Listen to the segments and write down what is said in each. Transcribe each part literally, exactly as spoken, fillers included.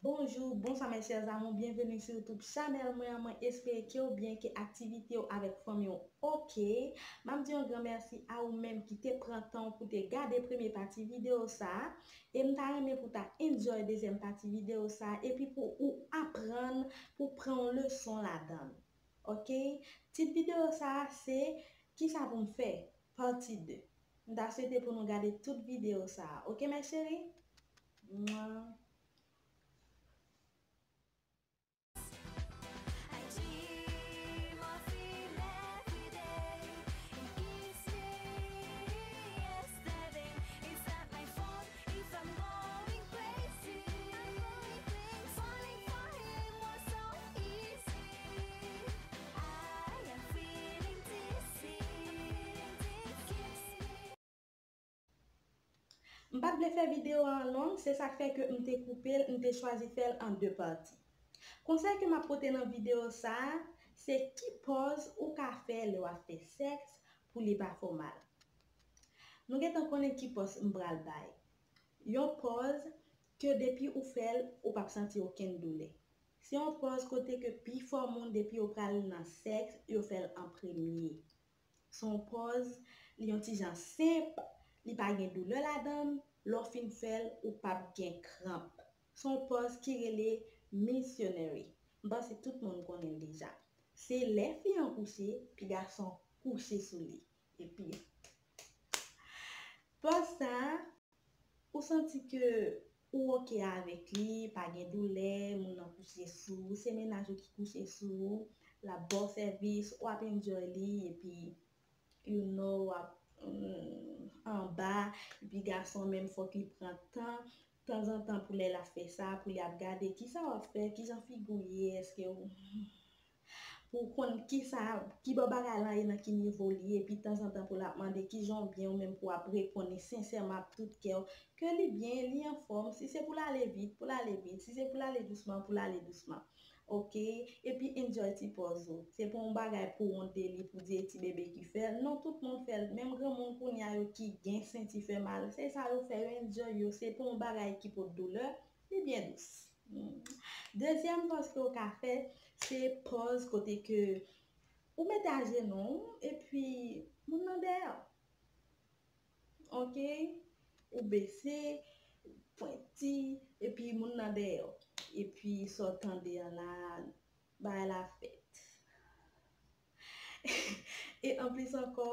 Bonjou, bonswa mes chers amours, byenveni sou YouTube chanèl mwen an. Mwen espere ke w byen, ke aktivite w avèk fanmi w oke. M ap di yon gran mèsi a ou menm ki te pran tan w pou te gade premye pati videyo sa a. E m ta renmen pou w ta enjoy dezyèm pati videyo sa a, epi pou ou aprann, pou w pran yon leson ladan l. Oke? Tit videyo sa a se kisa pou m fè, pati de. M ta swete pou nou gade tout videyo sa a. Oke, mes chéris? Mwa. M pa t vle fè videyo an long, se sa k fè ke m te koupe l, m te chwazi fè l an de pati. Konsèy ke m ap pote nan videyo sa a, se ki pòz ou ka fè lè w ap fè sèks pou li pa fè w mal. Nou gentan konnen ki pòz m pral bay. Yon pòz ke depi ou fè l, ou p ap santi okenn doulè. Se yon pòz kote ke pifò moun depi yo pral nan sèks, yo fè l an premye. Se yon pòz, li yon ti jan senp, li pa gen doulè ladan l, lè w fin fè l, ou p ap gen kranp. Se yon pòz ki rele missionary. M panse tout moun konnen l deja. Se lè fi an kouche, pi gason kouche sou li. Epi, pòz sa a, ou santi ke ou oke avèk li, pa gen doulè, moun nan kouche sou ou, se mennaj ou ki kouche sou ou, l ap ba w sèvis, w ap enjoy li, epi, you know, w ap, mm, anba, epi gason menm fòk li pran tan, tanzantan pou lè l ap fè sa, pou li ap gade kisa w ap fè, kijan figi w ye, èske w pou w konn kisa, ki bò bagay lan ye, nan ki nivo l ye, epi tanzantan pou l ap mande kijan w byen, ou menm pou w ap reponn li sensèman ak tout kè w, ke li byen, li anfòm, si se pou l ale vit, pou l ale vit, si se pou l ale dousman, pou l ale dousman. Oke? Epi enjoy ti pòz ou. Se pa yon bagay pou w wonte li, pou di e ti bebe ki fè l. Non, tout moun fè l. Menm granmoun kounye a yo ki gen senti fè mal, se sa yo fè, yo enjoy yo. Se pa yon bagay ki pot doulè, li byen dous. Hmm. Dezyèm pòz ke w ka fè, se pòz kote ke ou mete ajenou w, epi moun nan dèyè w. Oke? Ou bese, pwenti, epi moun nan dèyè w. Epi sa w tande an la, bagay la fèt. E anplis ankò,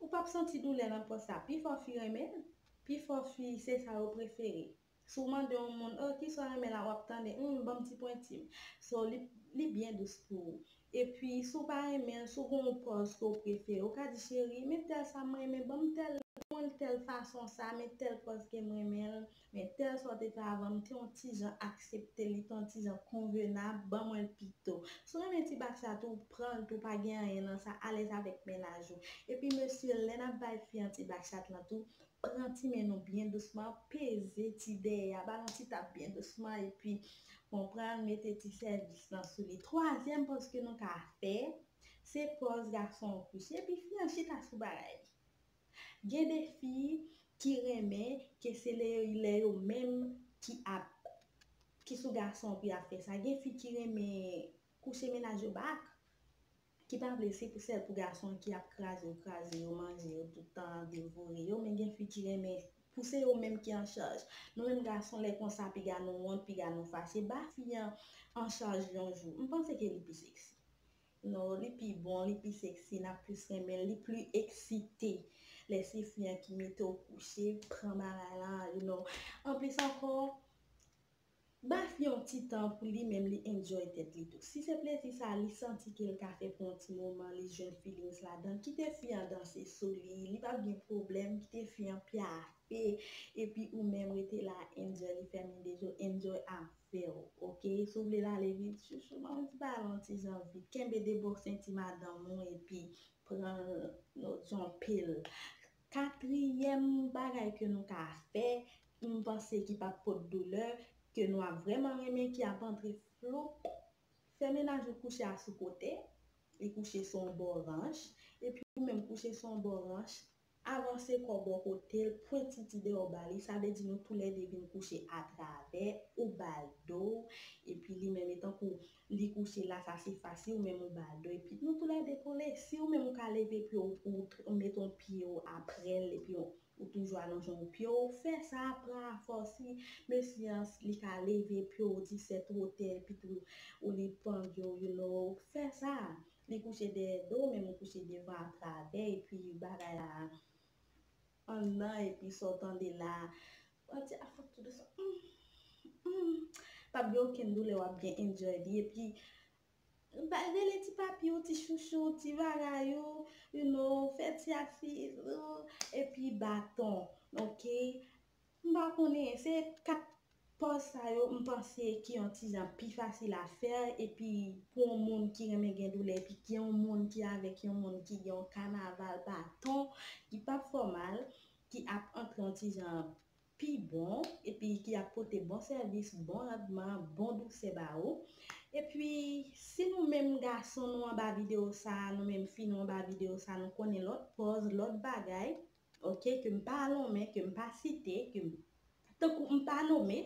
ou p ap santi doulè nan pòz sa. Pifò fi renmen l. Pifò fi, se sa yo prefere. Si w mande yon moun, "Oh, kisa w renmen la?" W ap tande, "Hmm, ban m ti pwenti m." So, li, li byen dous pou ou. Epi, si w pa renmen l, si w gen yon pòz ke w prefere, ou ka di, "Cheri, men tèl sa m renmen, ban m tèl, ban m tèl fason sa, men tèl pòz ke m renmen l, men tèl sa w te fè avan, m te yon ti jan aksepte li, te yon ti jan konvenab, ban mwen l pito." Si w renmen ti bakchat ou, pran l tou, pa gen anyen nan sa, alèz avèk mennaj ou. Epi, mesye, lè n ap bay fi an ti bakchat lan tou, pran ti men nou byen dousman, peze ti dèyè a, ba l yon ti tap byen dousman, epi, konprann, mete ti sèvis lan sou li. Twazyèm pòz ke nou ka fè, se pòz gason an kouche, epi fi an chita sou bagay li. Gen de fi ki renmen ke se lè, lè yo menm ki ap, ki sou gason an pou y ap fè sa. Gen fi ki renmen kouche mennaj yo bak, ki pa vle se pou sèl pou gason ki ap kraze yo, kraze yo, manje yo tout tan, devore yo, men gen fi ki renmen pou se yo menm ki an chaj. Nou menm gason, lè konsa, piga nou wont, piga nou fache, ba fi an an chaj yon jou. M panse ke li pi seksi. Non, li pi bon, li pi seksi, n ap plis renmen l, li pli eksite. Lè se fi an ki mete w kouche, pran bagay la, you know. Anplis ankò, ba fi an ti tan pou li menm li enjoy tèt li tou. Si se plezi sa li santi ke l ka fè pou yon ti moman, li jwenn feelings ladan, kite fi an danse sou li, li p ap gen pwoblèm, kite fi an pyafe, epi ou menm rete la, enjoy, li fèmen de je w, enjoy afè w, oke? Si w vle l ale vit, chouchou, ban m ti pale yon ti jan vit, kenbe de bò senti madanm ou, epi pran l, nou, jwenpe l. Katriyèm bagay ke nou ka fè, m panse ki p ap pot doulè, ke nou ap vrèman renmen, ki ap antre floup, fè mennaj ou kouche asou kote, li kouche sou yon bò ranch, epi ou menm kouche sou yon bò ranch, avanse kò w bò kote l, pwenti ti deyò w ba li, sa vle di nou toulède vin kouche atravè, ou ba l do w, epi li menm e tankou li kouche la, sa se fas li, ou menm ou ba l do, epi nou toulède kole. Si ou menm ou ka leve pye w, ou t-, ou met yon pye w aprè l, epi w, ou toujou alonje yon pye w, fè sa, pran afòs li. Mesye an, li ka leve pye w disèt wotè, epi tou, ou li pandye w, you know, fè sa. Li kouche dèyè do w, menm ou kouche devan atravè, epi bagay la anndan, epi sa w tande la, w ap di, "Ah, fòk tou dousan." Mm, mm. P ap gen okenn doulè, w ap byen enjoy li. Epi, ba, rele ti papi w, ti chouchou w, ti bagay ou, you know, fè ti asiz ou, epi baton, ok? M pa konnen, se kat pòz sa yo, m panse ki yon ti jan pi fasil a fè, epi pou yon moun ki renmen gen doulè, epi ki yon moun ki avèk yon moun ki gen yon kanaval baton, ki p ap fè w mal, ki ap antre yon ti jan pi bon, epi ki ap pote bon sèvis, bon randman, bon dousè ba ou. Epi, si nou menm gason nou anba videyo sa, nou menm fi nou anba videyo sa, nou konnen lòt pòz, lòt bagay, ok, ke m pa lonmen, ke m pa site, ke m, tankou m pa nome,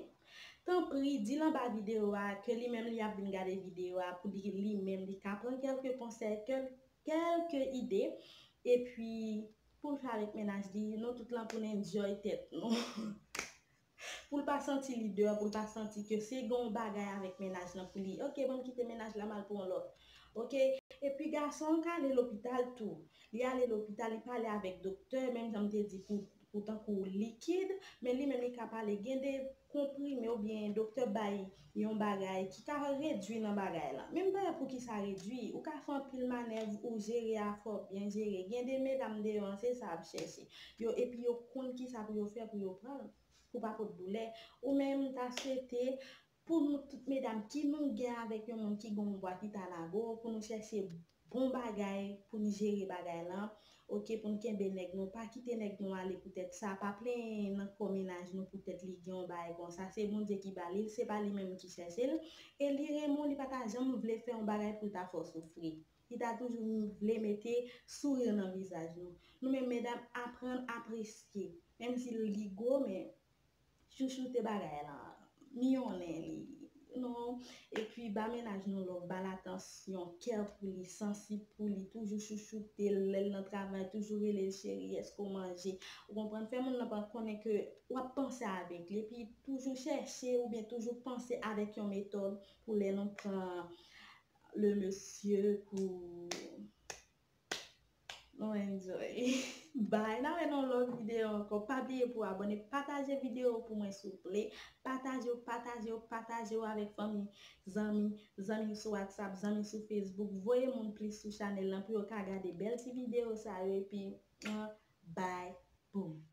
tanpri, di l anba videyo a, ke li menm li ap vin gade videyo a, pou li, li menm li ka pran kèlke konsèy, kèl-, kèlke ide, epi pou l fè avèk mennaj li, nou tout lan pou n enjoy tèt nou. Pou l pa santi li deyò, pou l pa santi ke se gen yon bagay avèk mennaj lan pou li. Ok, ban m kite mennaj la, m al pou yon lòt. Ok? Epi gason an ka ale lopital tou. Li ale lopital, li pale avèk doktè, menm jan m te di pou, pou tankou likid, men li menm li ka pale gen de konprime oubyen doktè bay yon bagay ki ka redwi nan bagay lan. Menm dayè pou ki sa redwi, ou ka fè anpil manèv, ou jere afè w byen jere. Gen de medam deyò an, se sa y ap chèche. Yo, epi yo konn ki sa pou yo fè pou yo pran l, pou pa pot doulè. Ou menm, m ta swete pou nou tout medam ki nou gen avèk yon moun ki gen yon bwa ki ta lago, pou nou chèche bon bagay, pou nou jere bagay lan. Ok, pou n kenbe nèg nou, pa kite nèg nou ale poutèt sa, pa plenyen nan kò mennaj nou poutèt li gen yon bagay konsa. Se Bondye ki ba li l, se pa li menm ki chèche l. E li renmen w, li pa ta janm vle fè yon bagay pou l ta fè w soufri. Li ta toujou vle mete souri nan vizaj nou. Nou menm medam, aprann apresye. Menm si li gwo, men chouchoute bagay lan, miyonnen li, non. Epi ba mennaj nou love, ba l atansyon, kè pou li, sansib pou li, toujou chouchoute l, lè l nan travay, toujou rele l cheri, èske w manje? Ou konprann? Fè moun nan pa konnen ke w ap panse avèk li, epi toujou chèche oubyen toujou panse avèk yon metòd pou lè nou pran le mesye pou nou enjoy. Bye, n a wè nan lòt videyo ankò. Pa bliye pou abòne, pataje videyo pou mwen souple. Pataje w, pataje w, pataje w avèk fanmi, zanmi, zanmi sou WhatsApp, zanmi sou Facebook. Voye moun plis sou chanèl lan pou yo ka gade bèl ti videyo sa yo. Epi, ah, bye, boom.